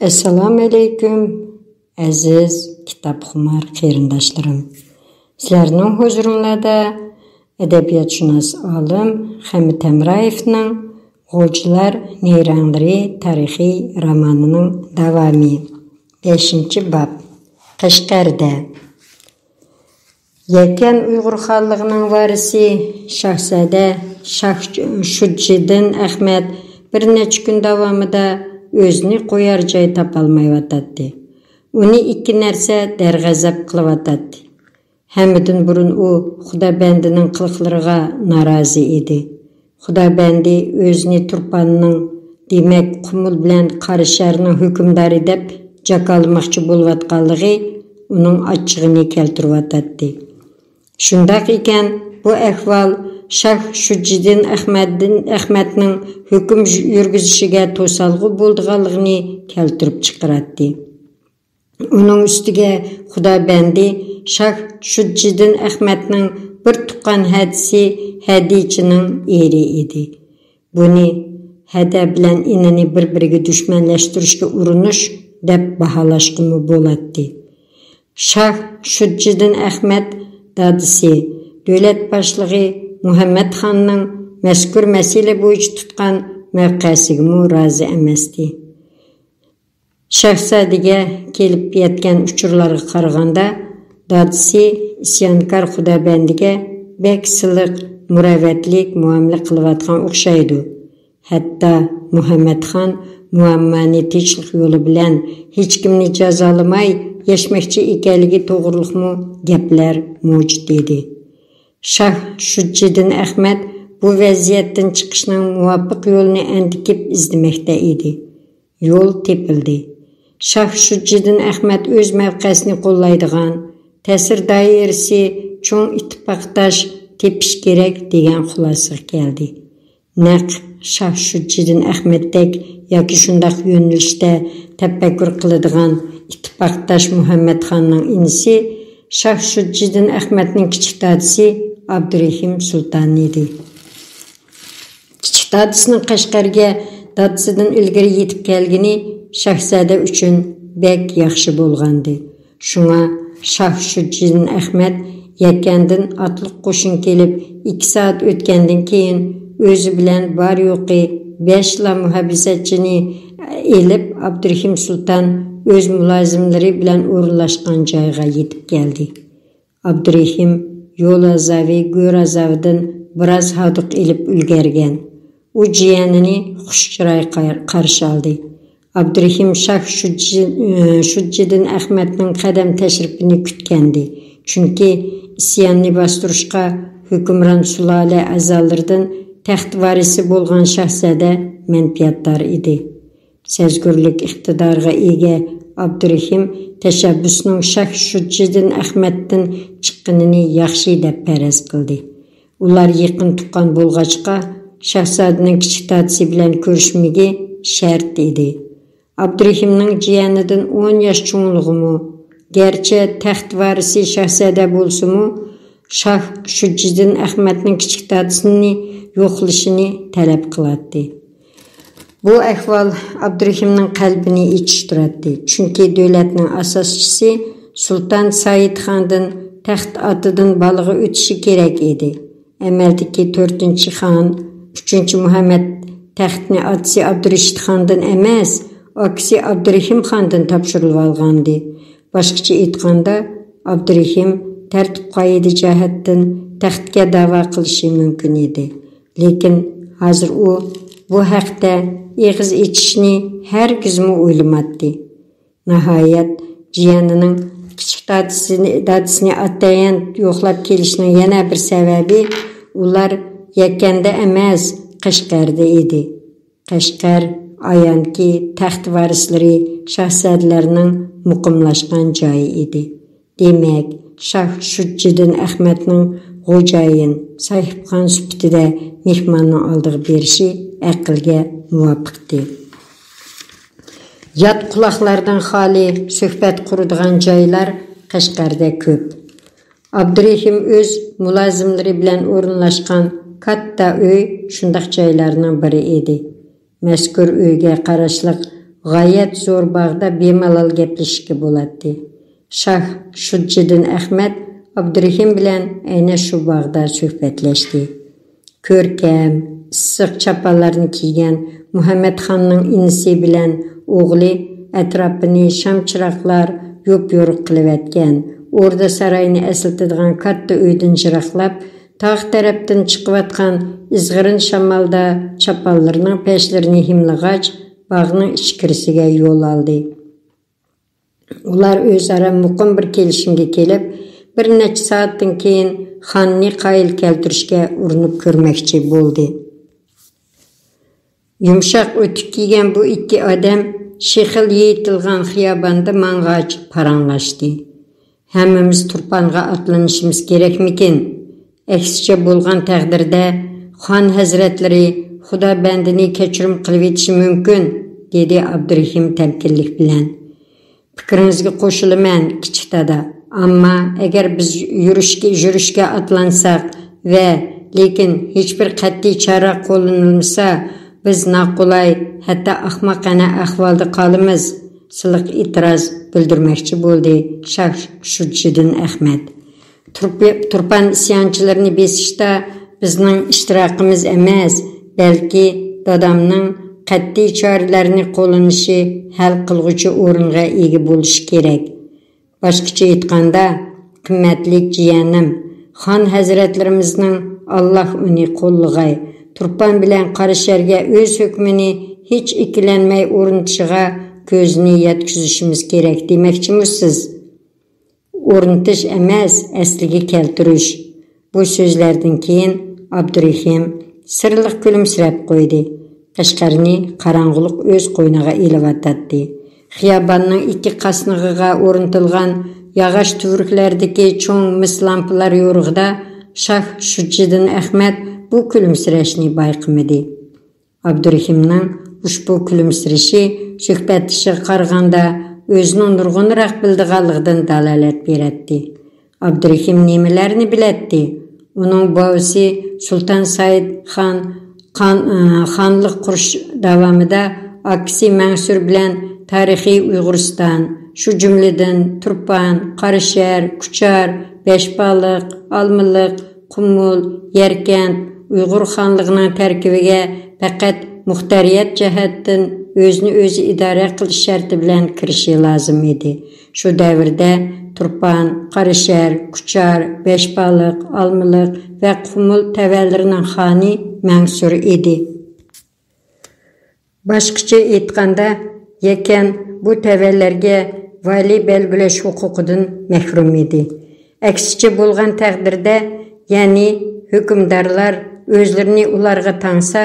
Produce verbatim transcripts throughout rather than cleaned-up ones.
ئەسسالامۇ ئەلەيكۇم، ئەزىز كىتابخۇمار قېرىنداشلىرىم. سىلەرنىڭ ھۇزۇرۇڭلاردا ئەدەبىياتشۇناس ئالىم خەمىت ھەمرايېۋنىڭ غوجىلار نەيرەڭلىرى تارىخىي رومانىنىڭ داۋامى. بەشىنچى باب. قەشقەردە. يەكەن ئۇيغۇر خانلىقىنىڭ ۋارىسى شاھزادە شاھ شۇجىدىن ئەخمەت بىر نەچچە كۈن داۋامىدا ئۆزىنى قويار جاي تاپالمايۋاتاتتى. ئۇنى ئىككى نەرسە دەرغەزەپ قىلىۋاتاتتى. ھەممىدىن بۇرۇن ئۇ خۇدا بەندىنىڭ قىلىقلىرىغا نارازى ئىدى. خۇدا بەندى ئۆزىنى تۇرپاننىڭ، دېمەك، قۇمۇل بىلەن قاراشەھەرنىڭ ھۆكۈمدارى دەپ جاكارلىماقچى بولۇۋاتقانلىقى ئۇنىڭ ئاچچىقىنى كەلتۈرۈۋاتاتتى. شۇنداق ئىكەن، بۇ ئەھۋال شاھ شۇجىدىن ئەخمەتدىن، ئەخمەتنىڭ ھۆكۈم يۈرگۈزۈشىگە توسالغۇ بولىدىغانلىقىنى كەلتۈرۈپ چىقىراتتى. ئۇنىڭ ئۈستىگە خۇدا بەندى شاھ شۇجىدىن ئەخمەتنىڭ بىر تۇغقان ھەدىسى ھەدىچىنىڭ ئېرى ئىدى. بۇنى ھەدە بىلەن ئىنىنى بىر-بىرىگە دۈشمەنلەشتۈرۈشكە ئۇرۇنۇش دەپ باھالاشقىمۇ بولاتتى. شاھ شۇجىدىن ئەخمەت دادىسى، دۆلەت باشلىقى مۇھەممەد خاننىڭ مەزكۇر مەسىلە بويىچە تۇتقان مەۋقەسىگىمۇ رازى ئەمەستى. شاھزادىگە كېلىپ يەتكەن ئۇچۇرلارغا قارىغاندا، دادىسى ئىسيانكار خۇدا بەندىگە بەك سىلىق، مۇرەۋۋەتلىك مۇئامىلە قىلىۋاتقان ئوخشايدۇ. ھەتتا مۇھەممەد خان مۇئاممانى تىنچلىق يولى بىلەن ھېچكىمنى جازالىماي يەشمەكچى ئىكەنلىكى توغرۇلۇقمۇ گەپلەر مەۋجۇت ئىدى. شاھ شۇجىدىن ئەخمەت بۇ ۋەزىيەتتىن چىقىشنىڭ مۇۋاپىق يولىنى ئەندىكىپ ئىزدىمەكتە ئىدى. يول تېپىلدى. شاھ شۇجىدىن ئەخمەت ئۆز مەۋقەسىنى قوللايدىغان، تەسىر دائىرىسى چوڭ ئىتتىپاقداش تېپىش كېرەك دېگەن خۇلاسىگە كەلدى. نەق شاھ شۇجىدىن ئەخمەتتەك ياكى شۇنداق يۆنىلىشتە تەپەككۇر قىلىدىغان ئىتتىپاقداش مۇھەممەد خاننىڭ ئىنىسى شاھ شۇجىدىن ئەخمەتنىڭ كىچىك دادىسى ئابدۇرېھىم سۇلتان ئىدى. كىچىك دادىسىنىڭ قەشقەرگە دادىسىدىن ئىلگىرى يېتىپ كەلگىنى شاھزادە ئۈچۈن بەك ياخشى بولغانىدى. شۇڭا شاھ شۇجىدىن ئەخمەت يەكەندىن ئاتلىق قوشۇن كېلىپ، ئىككى سائەت ئۆتكەندىن كېيىن ئۆزى بىلەن بار-يوقى بەشلا مۇھاپىزەتچىنى ئېلىپ، ئابدۇرېھىم سۇلتان ئۆز مۇلازىملىرى بىلەن ئورۇنلاشقان جايغا يېتىپ كەلدى. ئابدۇرېھىم يول ئازابى، گۆر ئازابىدىن بىراز ھاردۇق ئېلىپ ئۈلگەرگەن. ئۇ جىيەنىنى خۇش چىراي قار-، قارشى ئالدى. ئابدۇرېھىم شاھ شۇجى-، شۇجىدىن ئەخمەتنىڭ قەدەم تەشرىپىنى كۈتكەنىدى. چۈنكى ئىسياننى باستۇرۇشقا ھۆكۈمران سۇلالە ئەزالىرىدىن تەخت ۋارىسى بولغان شاھزادە مەنپىئاتدار ئىدى. سەزگۈرلۈك ئىقتىدارىغا ئىگە ئابدۇرېھىم تەشەببۇسنىڭ شاھ شۇجىدىن ئەخمەتتىن چىققىنىنى ياخشى دەپ پەرەز قىلدى. ئۇلار يېقىن تۇغقان بولغاچقا، شاھزادىنىڭ كىچىك دادىسى بىلەن كۆرۈشمىكى شەرت ئىدى. ئابدۇرېھىمنىڭ جىيەنىدىن ئون ياش چوڭلۇقىمۇ، گەرچە تەخت ۋارىسى شاھزادە بولسىمۇ، شاھ شۇجىدىن ئەخمەتنىڭ كىچىك دادىسىنى يوقلىشىنى تەلەپ قىلاتتى. بۇ ئەھۋال ئابدۇرېھىمنىڭ قەلبىنى ئېچىشتۇراتتى، چۈنكى دۆلەتنىڭ ئاساسچىسى سۇلتان سايىد خاندىن تەخت ئاتىدىن بالىغا ئۆتۈشى كېرەك ئىدى. ئەمەلدىكى تۆتىنچى خان، ئۈچىنچى مۇھەممەد تەختنى ئاتىسى ئابدۇرېشىت خاندىن ئەمەس، ئاكىسى ئابدۇرېھىم خاندىن تاپشۇرۇۋالغانىدى. باشقىچە ئېيتقاندا، ئابدۇرېھىم تەرتىپ-قائىدە جەھەتتىن تەختكە دەۋا قىلىشى مۇمكىن ئىدى. لېكىن ھازىر ئۇ بۇ ھەقتە ئېغىز ئېچىشنى ھەرگىزمۇ ئويلىماتتى. ناھايەت، جىيەنىنىڭ كىچىك دادىسىنى، دادىسىنى ئاتايىن يوقلاپ كېلىشنىڭ يەنە بىر سەۋەبى، ئۇلار يەكەندە ئەمەس، قەشقەردە ئىدى. قەشقەر، ئايانكى، تەخت ۋارىسلىرى، شاھزادىلەرنىڭ مۇقىملاشقان جايى ئىدى. دېمەك، شاھ شۇجىدىن ئەخمەتنىڭ خوجايىن، ساھىبخان سۈپىتىدە مېھماننىڭ ئالدىغا بېرىشى ئەقىلگە مۇۋاپىقتى. يات قۇلاقلاردىن خالىي سۆھبەت قۇرىدىغان جايلار قەشقەردە كۆپ. ئابدۇرېھىم ئۆز مۇلازىملىرى بىلەن ئورۇنلاشقان كاتتا ئۆي شۇنداق جايلارنىڭ بىرى ئىدى. مەزكۇر ئۆيگە قاراشلىق غايەت زور باغدا بىمالال گەپلىشىشكە بولاتتى. شاھ شۇججىدىن ئەخمەت ئابدۇرېھىم بىلەن ئەينە شۇ باغدا سۆھبەتلەشتى. كۆركەم، ئىسسىق چاپانلارنى كىيگەن مۇھەممەتخاننىڭ ئىنىسى بىلەن ئوغلى ئەتراپىنى شام چىراغلار يوپيورۇق قىلىۋەتكەن، ئوردا ساراينى ئەسلىتىدىغان كاتتا ئۆيدىن يىراقلاپ، تاغ تەرەپتىن چىقىۋاتقان ئىزغىرىن شامالدا چاپانلىرىنىڭ پەشلىرىنى ھىملىغاچ، باغنىڭ ئىچكىرىسىگە يول ئالدى. ئۇلار ئۆزئارا مۇقىم بىر كېلىشىمگە كېلىپ، بىر نەچچە سائەتتىن كېيىن خاننى قايىل كەلتۈرۈشكە ئۇرۇنۇپ كۆرمەكچى بولدى. يۇمشاق ئۆتۈك كىيگەن بۇ ئىككى ئادەم شېخىل يېيىتىلغان خىياباندا ماڭغاچ پاراڭلاشتى. ھەممىمىز تۇرپانغا ئاتلىنىشىمىز كېرەكمىكىن؟ ئەكسىچە بولغان تەقدىردە، خان ھەزرەتلىرى خۇدا بەندىنى كەچۈرۈم قىلىۋېتىشى مۇمكىن، دېدى ئابدۇرېھىم تەمكىنلىك بىلەن. پىكرىڭىزگە قوشۇلىمەن، كىچىك دادا. ئەمما ئەگەر بىز يۈرۈشكە، يۈرۈشكە ئاتلانساق ۋە لېكىن ھېچبىر قەتئىي چارە قوللىنىلمىسا، بىز ناقولاي، ھەتتا ئاخماقانە ئەھۋالدا قالىمىز، سىلىق ئېتىراز بىلدۈرمەكچى بولدى شاھ شۇججىدىن ئەخمەت. تۇرپ-، تۇرپان ئىسيانچىلىرىنى بېسىشتا بىزنىڭ ئىشتىراكىمىز ئەمەس، بەلكى دادامنىڭ قەتئىي چارىلەرنى قوللىنىشى ھەل قىلغۇچى ئورۇنغا ئىگە بولۇشى كېرەك. باشقىچە ئېيتقاندا، قىممەتلىك جىيەنىم، خان ھەزرەتلىرىمىزنىڭ، ئاللاھ ئۇنى قوللىغاي، تۇرپان بىلەن قاراشەرگە ئۆز ھۆكمىنى ھېچ ئىككىلەنمەي ئورنىتىشىغا كۆزىنى يەتكۈزۈشىمىز كېرەك دېمەكچىمۇ سىز؟ ئورنىتىش ئەمەس، ئەسلىگە كەلتۈرۈش. بۇ سۆزلەردىن كېيىن ئابدۇرېھىم سىرلىق كۈلۈمسىرەپ قويدى. قەشقەرنى قاراڭغۇلۇق ئۆز قوينىغا ئېلىۋاتاتتى. خىياباننىڭ ئىككى قاسنىغىغا ئورنىتىلغان ياغاچ تۈۋرۈكلەردىكى چوڭ مىس لامپىلار يورۇقىدا شاھ شۇججىدىن ئەخمەت بۇ كۈلۈمسىرەشنى بايقىمىدى. ئابدۇرېھىمنىڭ ئۇشبۇ كۈلۈمسىرىشى سۆھبەتدىشىگە قارىغاندا ئۆزىنىڭ نۇرغۇنراق بىلىدىغانلىقىدىن دالالەت بېرەتتى. ئابدۇرېھىم نېمىلەرنى بىلەتتى؟ ئۇنىڭ بوۋىسى سۇلتان سايىد خان، خان-، ئە، خانلىق قۇرۇش داۋامىدا ئاكىسى مەنسۇر بىلەن تارىخىي ئۇيغۇرىستان، شۇ جۈملىدىن تۇرپان، قاراشەھەر، كۇچار، بەشبالىق، ئالمىلىق، قۇمۇل، يەركەنت، ئۇيغۇر خانلىقىنىڭ تەركىبىگە پەقەت مۇختەرىيەت جەھەتتىن ئۆزىنى ئۆزى ئىدارە قىلىش شەرتى بىلەن كىرىشى لازىم ئىدى. شۇ دەۋردە تۇرپان، قاراشەھەر، كۇچار، بەشبالىق، ئالمىلىق ۋە قۇمۇل تەۋەلىرىنىڭ خانى مەنسۇر ئىدى. باشقىچە ئېيتقاندا، يەكەن بۇ تەۋەلەرگە ۋالىي بەلگىلەش ھوقۇقىدىن مەھرۇم ئىدى. ئەكسىچە بولغان تەقدىردە، يەنى ھۆكۈمدارلار ئۆزلىرىنى ئۇلارغا تاڭسا،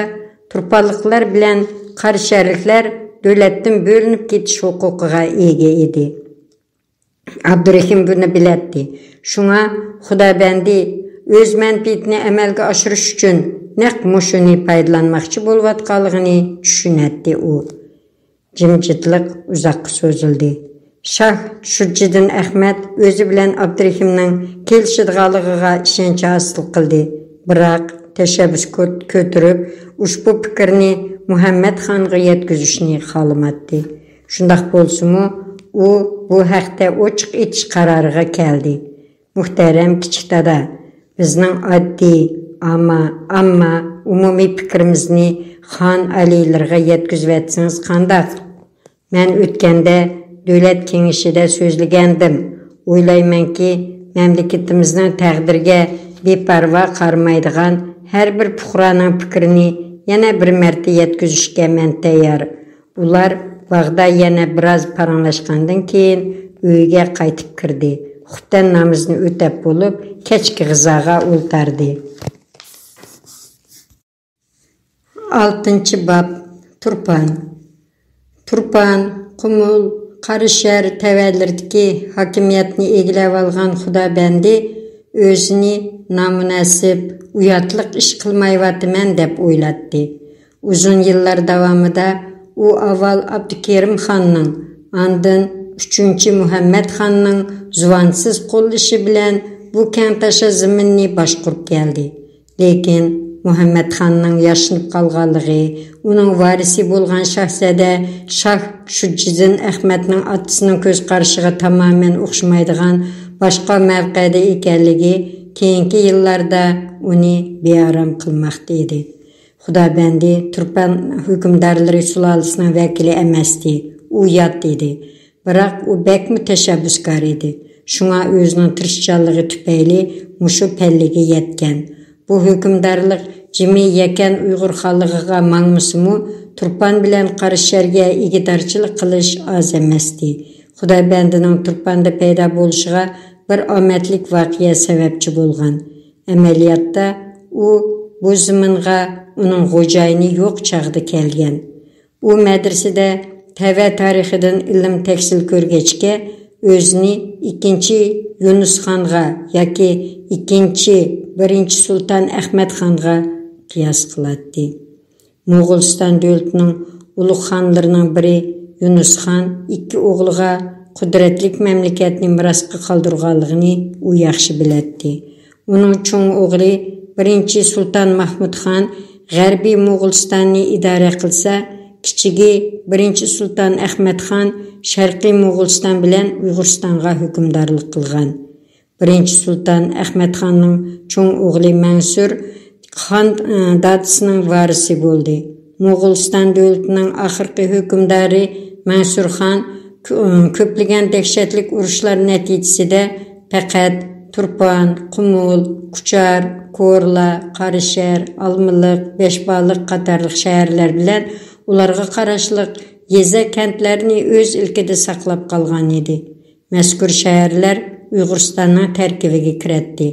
تۇرپانلىقلار بىلەن قاراشەھەرلىكلەر دۆلەتتىن بۆلۈنۈپ كېتىش ھوقۇقىغا ئىگە ئىدى. ئابدۇرېھىم بۇنى بىلەتتى. شۇڭا خۇدابەندى ئۆز مەنپىئىتىنى ئەمەلگە ئاشۇرۇش ئۈچۈن نەق مۇشۇنى پايدىلانماقچى بولۇۋاتقانلىقىنى چۈشىنەتتى ئۇ. جىمجىتلىق ئۇزاققا سوزۇلدى. شاھ شۇججىدىن ئەخمەت ئۆزى بىلەن ئابدۇرېھىمنىڭ كېلىشىدىغانلىقىغا ئىشەنچ ھاسىل قىلدى. بىراق تەشەببۇس كۆ-، كۆتۈرۈپ، ئۇشبۇ پىكىرنى مۇھەممەد خانغا يەتكۈزۈشنى خالىماتتى. شۇنداق بولسىمۇ، ئۇ بۇ ھەقتە ئوچۇق ئېيتىش قارارىغا كەلدى. مۇھتەرەم كىچىك دادا، بىزنىڭ ئاددىي، ئامما، ئامما ئومۇمىي پىكرىمىزنى خان ئالىيلىرىغا يەتكۈزۈۋەتسىڭىز قانداق؟ مەن ئۆتكەندە دۆلەت كېڭىشىدە سۆزلىگەنىدىم. ئويلايمەنكى، مەملىكىتىمىزنىڭ تەقدىرىگە بىپەرۋا قارىمايدىغان ھەر بىر پۇقرانىڭ پىكرىنى يەنە بىر مەرتە يەتكۈزۈشكە مەن تەييار. ئۇلار باغدا يەنە بىراز پاراڭلاشقاندىن كېيىن ئۆيىگە قايتىپ كىردى. خۇپتەن نامىزىنى ئۆتەپ بولۇپ، كەچكى غىزاغا ئولتاردى. ئالتىنچى باب. تۇرپان. تۇرپان، قۇمۇل، قاراشەھەر تەۋەلىرىدىكى ھاكىمىيەتنى ئىگىلەۋالغان خۇدابەندى ئۆزىنى نامۇناسىپ، ئۇياتلىق ئىش قىلمايۋاتىمەن دەپ ئويلاتتى. ئۇزۇن يىللار داۋامىدا ئۇ ئاۋۋال ئابدۇكېرىم خاننىڭ، ئاندىن ئۈچىنچى مۇھەممەد خاننىڭ زۇۋانسىز قوللىشى بىلەن بۇ كەڭتاشا زېمىننى باشقۇرۇپ كەلدى. لېكىن مۇھەممەتخاننىڭ ياشىنىپ قالغانلىقى، ئۇنىڭ ۋارىسى بولغان شاھزادە شاھ شۇجىدىن ئەخمەتنىڭ ئاتىسىنىڭ كۆز قارىشىغا تامامەن ئوخشىمايدىغان باشقا مەۋقەدە ئىكەنلىكى كېيىنكى يىللاردا ئۇنى بىئارام قىلماقتا ئىدى. خۇدابەندى تۇرپان ھۆكۈمدارلىرى سۇلالىسىنىڭ ۋەكىلى ئەمەستى، ئۇ يات ئىدى. بىراق ئۇ بەكمۇ تەشەببۇسكار ئىدى. شۇڭا ئۆزىنىڭ تىرىشچانلىقى تۈپەيلى مۇشۇ پەللىگە يەتكەن. بۇ ھۆكۈمدارلىق جىمى يەكەن ئۇيغۇر خانلىقىغا ماڭمىسىمۇ، تۇرپان بىلەن قاراشەھەرگە ئىگىدارچىلىق قىلىش ئاز ئەمەستى. خۇدابەندىنىڭ تۇرپاندا پەيدا بولۇشىغا بىر ئامەتلىك ۋەقە سەۋەبچى بولغان. ئەمەلىيەتتە، ئۇ بۇ زېمىنغا ئۇنىڭ خوجايىنى يوق چاغدا كەلگەن. ئۇ مەدرىسىدە تەۋە تارىخىدىن ئىلىم تەھسىل كۆرگەچكە، ئۆزىنى ئىككىنچى يۇنۇسخانغا ياكى ئىككىنچى، بىرىنچى سۇلتان ئەخمەتخانغا قىياس قىلاتتى. موغۇلىستان دۆلىتىنىڭ ئۇلۇغ خانلىرىنىڭ بىرى يۇنۇسخان ئىككى ئوغلىغا قۇدرەتلىك مەملىكەتنى مىراسقا قالدۇرغانلىقىنى ئۇ ياخشى بىلەتتى. ئۇنىڭ چوڭ ئوغلى بىرىنچى سۇلتان مەھمۇد خان غەربىي موغۇلىستاننى ئىدارە قىلسا، كىچىكى بىرىنچى سۇلتان ئەخمەت خان شەرقىي موغۇلىستان بىلەن ئۇيغۇرىستانغا ھۆكۈمدارلىق قىلغان. بىرىنچى سۇلتان ئەخمەت خاننىڭ چوڭ ئوغلى مەنسۇر خان، ئى، دادىسىنىڭ ۋارىسى بولدى. موغۇلىستان دۆلىتىنىڭ ئاخىرقى ھۆكۈمدارى مەنسۇر خان كۆ-، كۆپلىگەن دەھشەتلىك ئۇرۇشلار نەتىجىسىدە پەقەت تۇرپان، قۇمۇل، كۇچار، كورلا، قاراشەھەر، ئالمىلىق، بەشبالىق قاتارلىق شەھەرلەر بىلەن ئۇلارغا قاراشلىق يېزا، كەنتلەرنى ئۆز ئىلكىدە ساقلاپ قالغان ئىدى. مەزكۇر شەھەرلەر ئۇيغۇرىستاننىڭ تەركىبىگە كىرەتتى.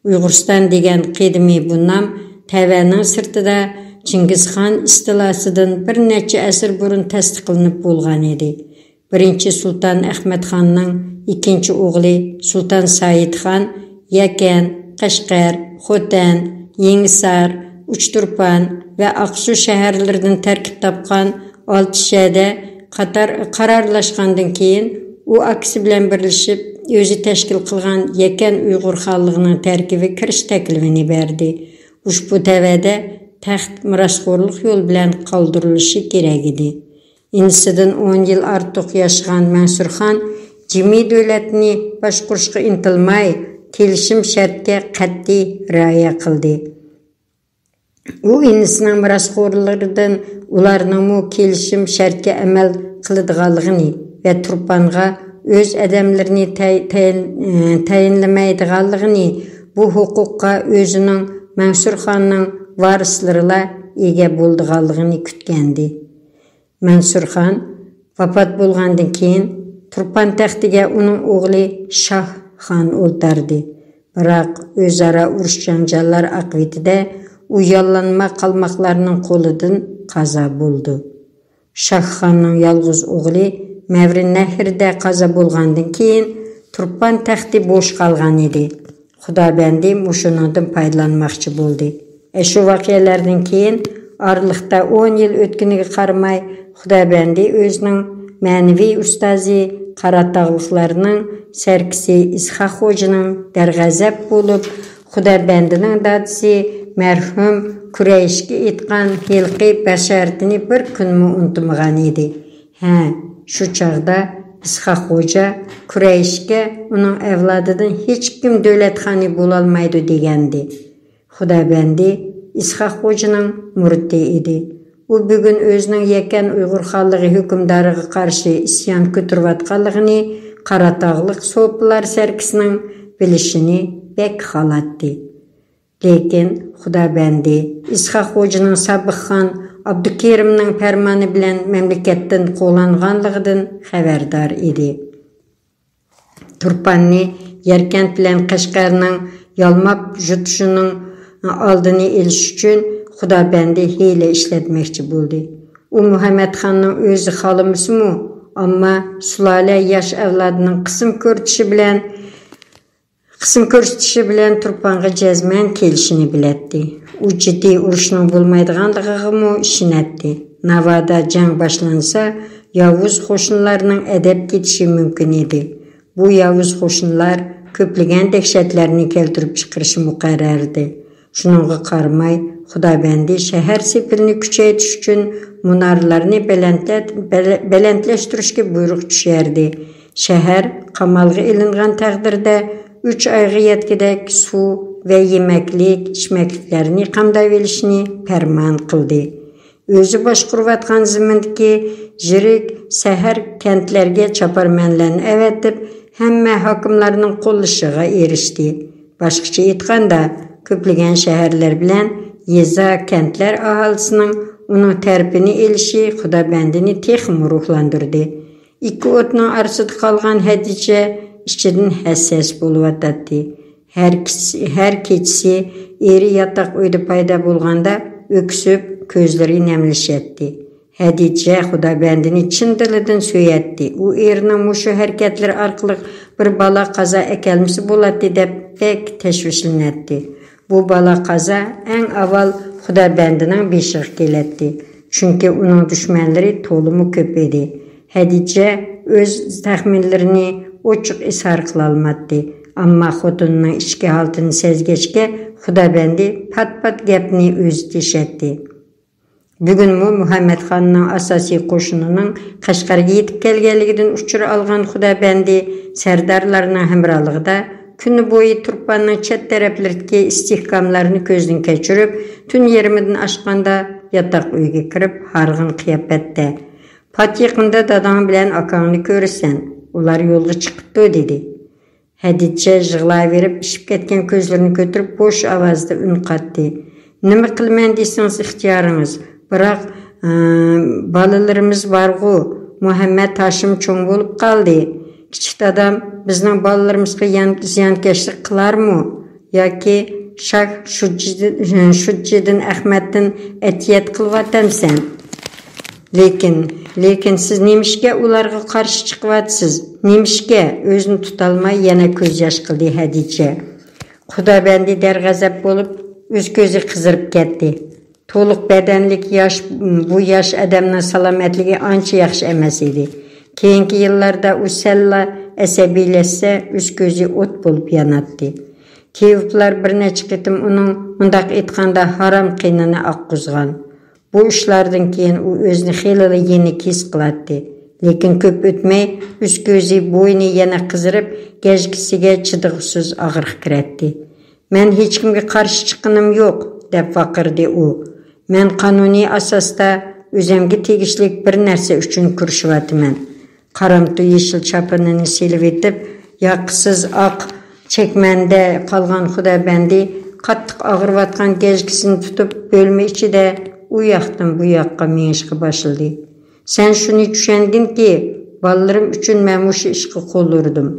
ئۇيغۇرىستان دېگەن قەدىمىي بۇ نام تەۋەنىڭ سىرتىدا چىڭگىزخان ئىستىلاسىدىن بىر نەچچە ئەسىر بۇرۇن تەستىقلىنىپ بولغان ئىدى. بىرىنچى سۇلتان ئەخمەت خاننىڭ ئىككىنچى ئوغلى سۇلتان سايىت خان يەكەن، قەشقەر، خوتەن، يېڭىسار، ئۇچتۇرپان ۋە ئاقسۇ شەھەرلىرىدىن تەركىب تاپقان ئالتىشەدە قاتار-، قارارلاشقاندىن كېيىن، ئۇ ئاكىسى بىلەن بىرلىشىپ ئۆزى تەشكىل قىلغان يەكەن ئۇيغۇر خانلىقىنىڭ تەركىبىگە كىرىش تەكلىپىنى بەردى. ئۇشبۇ تەۋەدە تەخت مىراسخورلۇق يولى بىلەن قالدۇرۇلۇشى كېرەك ئىدى. ئىنىسىدىن ئون يىل ئارتۇق ياشىغان مەنسۇر خان جىمى دۆلەتنى باشقۇرۇشقا ئىنتىلماي، كېلىشىم شەرتكە قەتئىي رىئايە قىلدى. ئۇ ئىنىسىنىڭ مىراسخورلىرىدىن ئۇلارنىڭمۇ كېلىشىم شەرتكە ئەمەل قىلىدىغانلىقىنى ۋە تۇرپانغا ئۆز ئادەملىرىنى تەي-، تەيىن-، ئى، تەيىنلىمەيدىغانلىقىنى، بۇ ھوقۇققا ئۆزىنىڭ، مەنسۇر خاننىڭ ۋارىسلىرىلا ئىگە بولىدىغانلىقىنى كۈتكەنىدى. مەنسۇر خان ۋاپات بولغاندىن كېيىن، تۇرپان تەختىگە ئۇنىڭ ئوغلى شاھ خان ئولتۇردى. بىراق ئۆزئارا ئۇرۇش-جاڭجاللار ئاقىۋىتىدە ئۇ ياللانما قالماقلارنىڭ قولىدىن قازا بولىدۇ. شاھ خاننىڭ يالغۇز ئوغلى مەۋرىنەھرىدە قازا بولغاندىن كېيىن، تۇرپان تەختى بوش قالغان ئىدى. خۇدابەندى مۇشۇنىڭدىن پايدىلانماقچى بولدى. ئەشۇ ۋەقەلەردىن كېيىن ئارىلىقتا ئون يىل ئۆتكىنىگە قارىماي، خۇدابەندى ئۆزىنىڭ مەنىۋى ئۇستازى قاراتاغلىقلارنىڭ سەركىسى ئىسھاق خوجىنىڭ دەرغەزەپ بولۇپ، خۇدابەندىنىڭ دادىسى مەرھۇم كۇرەيشكە ئېيتقان ھېلىقى بەشارىتىنى بىر كۈنمۇ ئۇنتۇمىغان ئىدى. ھە، شۇ چاغدا ئىسھاق خوجا كۇرەيشكە ئۇنىڭ ئەۋلادىدىن ھېچكىم دۆلەت خانى بولالمايدۇ دېگەنىدى. خۇدابەندى ئىسھاق خوجىنىڭ مۇرىتى ئىدى. ئۇ بۈگۈن ئۆزىنىڭ يەكەن ئۇيغۇر خانلىقى ھۆكۈمدارىغا قارشى ئىسيان كۆتۈرۈۋاتقانلىقىنى قاراتاغلىق سوپىلار سەركىسىنىڭ بىلىشىنى بەك خالاتتى. لېكىن خۇدابەندى ئىسھاق خوجىنىڭ سابىق خان ئابدۇكېرىمنىڭ پەرمانى بىلەن مەملىكەتتىن قوغلانغانلىقىدىن خەۋەردار ئىدى. تۇرپاننى يەركەنت بىلەن قەشقەرنىڭ يالماپ يۇتۇشىنىڭ ئالدىنى ئېلىش ئۈچۈن خۇدابەندى ھىيلە ئىشلەتمەكچى بولدى. ئۇ مۇھەممەتخاننىڭ ئۆزى خالىمىسىمۇ، ئەمما سۇلالە ياش ئەۋلادىنىڭ قىسىم كۆرسىتىشى بىلەن، قىسىم كۆرسىتىشى بىلەن تۇرپانغا جەزمەن كېلىشىنى بىلەتتى. ئۇ جىددىي ئۇرۇشنىڭ بولمايدىغانلىقىغىمۇ ئىشىنەتتى. ناۋادا جەڭ باشلانسا، ياۋۇز قوشۇنلارنىڭ ئەدەپ كېتىشى مۇمكىن ئىدى. بۇ ياۋۇز قوشۇنلار كۆپلىگەن دەھشەتلەرنى كەلتۈرۈپ چىقىرىشى مۇقەررەر ئىدى. شۇنىڭغا قارىماي، خۇدابەندى شەھەر سېپىلىنى كۈچەيتىش ئۈچۈن مۇنارىلارنى بەلەنتلە-، بەلە-، بەلەنتلەشتۈرۈشكە بۇيرۇق چۈشەردى. شەھەر قامالغا ئېلىنغان تەقدىردە، ئۈچ ئايغا يەتكۈدەك سۇ ۋە يېمەكلىك، ئىچمەكلىكلەرنى قامداۋېلىشنى پەرمان قىلدى. ئۆزى باشقۇرۇۋاتقان زېمىندىكى يىرىك شەھەر، كەنتلەرگە چاپارمەنلەرنى ئەۋەتىپ، ھەممە ھاكىملارنىڭ قوللىشىغا ئېرىشتى. باشقىچە ئېيتقاندا، كۆپلىگەن شەھەرلەر بىلەن يېزا، كەنتلەر ئاھالىسىنىڭ ئۇنىڭ تەرىپىنى ئېلىشى خۇدابەندىنى تېخىمۇ روھلاندۇردى. ئىككى ئوتنىڭ ئارىسىدا قالغان ھەدىچە ئىچىدىن ھەسسەس بولۇۋاتاتتى. ھەر كېچىسى، ھەر كېچىسى ئېرى ياتاق ئۆيدە پەيدا بولغاندا ئۆكسۈپ، كۆزلىرى نەملىشەتتى. ھەدىچە خۇدابەندىنى چىن دىلىدىن سۆيەتتى. ئۇ ئېرىنىڭ مۇشۇ ھەرىكەتلىرى ئارقىلىق بىر بالا قازا ئەكەلمىسە بولاتتى دەپ بەك تەشۋىشلىنەتتى. بۇ بالا قازا ئەڭ ئاۋۋال خۇدابەندىنىڭ بېشىغا كېلەتتى. چۈنكى ئۇنىڭ دۈشمەنلىرى تولىمۇ كۆپ ئىدى. ھەدىچە ئۆز تەخمىنلىرىنى ئوچۇق ئىزھار قىلالماتتى. ئەمما خوتۇنىنىڭ ئىچكى ھالىتىنى سەزگەچكە، خۇدابەندى پات-پات گەپنى ئۆزى تېشەتتى. بۈگۈنمۇ مۇھەممەتخاننىڭ ئاساسىي قوشۇنىنىڭ قەشقەرگە يېتىپ كەلگەنلىكىدىن ئۇچۇر ئالغان خۇدابەندى سەردارلارنىڭ ھەمراھلىقىدا كۈنى بويى تۇرپاننىڭ چەت تەرەپلىرىدىكى ئىستىھكاملارنى كۆزدىن كەچۈرۈپ، تۈن يېرىمىدىن ئاشقاندا ياتاق ئۆيگە كىرىپ، ھارغىن قىياپەتتە، «پات يېقىندا داداڭ بىلەن ئاكاڭنى كۆرىسەن، ئۇلار يولغا چىقىپتۇ» دېدى. ھەدىچە يىغلاۋېرىپ، ئىششىپ كەتكەن كۆزلىرىنى كۆتۈرۈپ، بوش ئاۋازدا ئۈن قاتتى. «نېمە قىلىمەن دېسىڭىز ئىختىيارىڭىز. بىراق، ئى، بالىلىرىمىز بارغۇ. مۇھەممەت ھاشىم چوڭ بولۇپ قالدى. كىچىك دادام بىزنىڭ بالىلىرىمىزغا يان-، زىيانكەشلىك قىلارمۇ؟ ياكى شاھ شۇجىدىن، شۇجىدىن ئەخمەتتىن ئەتىيەت قىلىۋاتامسەن؟» «لېكىن، لېكىن سىز نېمىشقا ئۇلارغا قارشى چىقىۋاتىسىز؟ نېمىشقا؟» ئۆزىنى تۇتالماي يەنە كۆز ياش قىلدى ھەدىچە. خۇدابەندى دەرغەزەپ بولۇپ، ئۆز كۆزى قىزىرىپ كەتتى. تولۇق بەدەنلىك ياش، بۇ ياش ئادەمنىڭ سالامەتلىكى ئانچە ياخشى ئەمەس ئىدى. كېيىنكى يىللاردا ئۇ سەللا ئەسەبىيلەشسە، ئۆز كۆزى ئوت بولۇپ ياناتتى. تېۋىپلار بىر نەچچە قېتىم ئۇنىڭ، مۇنداق ئېيتقاندا، ھارام قېنىنى ئاققۇزغان. بۇ ئىشلاردىن كېيىن ئۇ ئۆزىنى خېلىلا يېنىك ھېس قىلاتتى. لېكىن كۆپ ئۆتمەي ئۆز كۆزى، بوينى يەنە قىزىرىپ، گەجگىسىگە چىدىغۇسىز ئاغرىق كىرەتتى. «مەن ھېچكىمگە قارشى چىققىنىم يوق» دەپ ۋارقىرىدى ئۇ. «مەن قانۇنىي ئاساستا ئۆزەمگە تېگىشلىك بىر نەرسە ئۈچۈن كۈرىشىۋاتىمەن.» قارامتۇ يېشىل چاپىنىنى سېلىۋېتىپ، ياقىسىز ئاق چەكمەندە قالغان خۇدابەندى قاتتىق ئاغرىۋاتقان گەجگىسىنى تۇتۇپ، بۆلمە ئىچىدە ئۇ ياقتىن بۇ ياققا مېڭىشقا باشلىدى. «سەن شۇنى چۈشەنگىنكى، بالىلىرىم ئۈچۈن مەن مۇشۇ ئىشقا قول ئۇردۇم.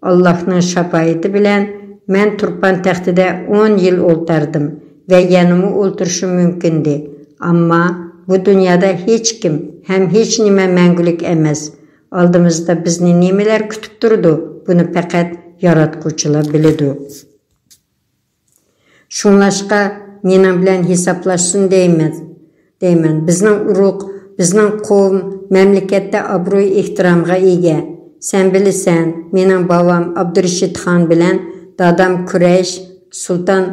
ئاللاھنىڭ شاپائىتى بىلەن مەن تۇرپان تەختىدە ئون يىل ئولتۇردۇم ۋە يەنىمۇ ئولتۇرۇشۇم مۇمكىندى. ئەمما بۇ دۇنيادا ھېچكىم ھەم ھېچنېمە مەڭگۈلۈك ئەمەس. ئالدىمىزدا بىزنى نېمىلەر كۈتۈپ تۇرىدۇ، بۇنى پەقەت ياراتقۇچىلا بىلىدۇ. شۇڭلاشقا مېنىڭ بىلەن ھېسابلاشسۇن دەيمەن، دەيمەن. بىزنىڭ ئۇرۇق، بىزنىڭ قوۋم مەملىكەتتە ئابرۇي-ئېھتىرامغا ئىگە. سەن بىلىسەن، مېنىڭ باۋام ئابدۇرېشىت خان بىلەن دادام كۈرەيش سۇلتان،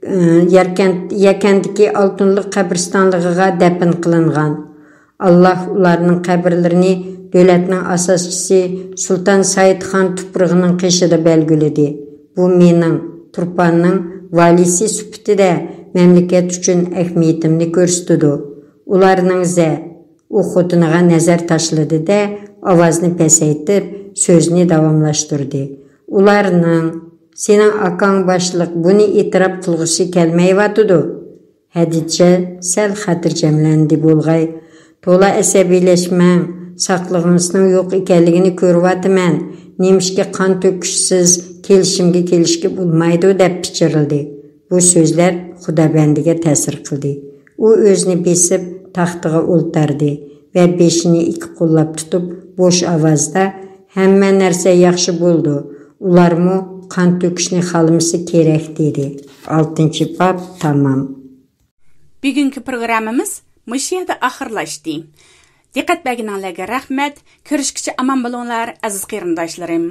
ئى، يەركەن-، يەكەندىكى ئالتۇنلۇق قەبرىستانلىقىغا دەپنە قىلىنغان. ئاللاھ ئۇلارنىڭ قەبرىلىرىنى دۆلەتنىڭ ئاساسچىسى سۇلتان سايىد خان تۇپرىقىنىڭ قېشىدا بەلگىلىدى. بۇ مېنىڭ، تۇرپاننىڭ ۋالىيسى سۈپىتىدە مەملىكەت ئۈچۈن ئەھمىيىتىمنى كۆرسىتىدۇ. ئۇلارنىڭ زە-، ئۇ خوتۇنىغا نەزەر تاشلىدى-دە، ئاۋازىنى پەسەيتىپ، سۆزىنى داۋاملاشتۇردى. ئۇلارنىڭ، سېنىڭ ئاكاڭ باشلىق بۇنى ئېتىراپ قىلغۇسى كەلمەيۋاتىدۇ. ھەدىچە سەل خاتىرجەملەندى بولغاي. تولا ئەسەبىيلەشمەڭ، ساقلىقىڭىزنىڭ يوق ئىكەنلىكىنى كۆرۈۋاتىمەن. نېمىشقا قان تۆكۈشسىز كېلىشىمگە كېلىشكە بولمايدۇ دەپ پىچىرلىدى. بۇ سۆزلەر خۇدابەندىگە تەسىر قىلدى. ئۇ ئۆزىنى بېسىپ تاختىغا ئولتۇردى ۋە بېشىنى ئىككى قوللاپ تۇتۇپ بوش ئاۋازدا، ھەممە نەرسە ياخشى بولىدۇ. ئۇلارمۇ قان تۆكۈشنى خالىمىسا كېرەك دېدى. ئالتىنچى باب تامام. بۈگۈنكى پروگراممىمىز مۇشۇ يەردە ئاخىرلاشتى. دىققەت بەرگىنىڭلارغا رەھمەت. كۆرۈشكىچە ئامان بولۇڭلار، ئەزىز قېرىنداشلىرىم.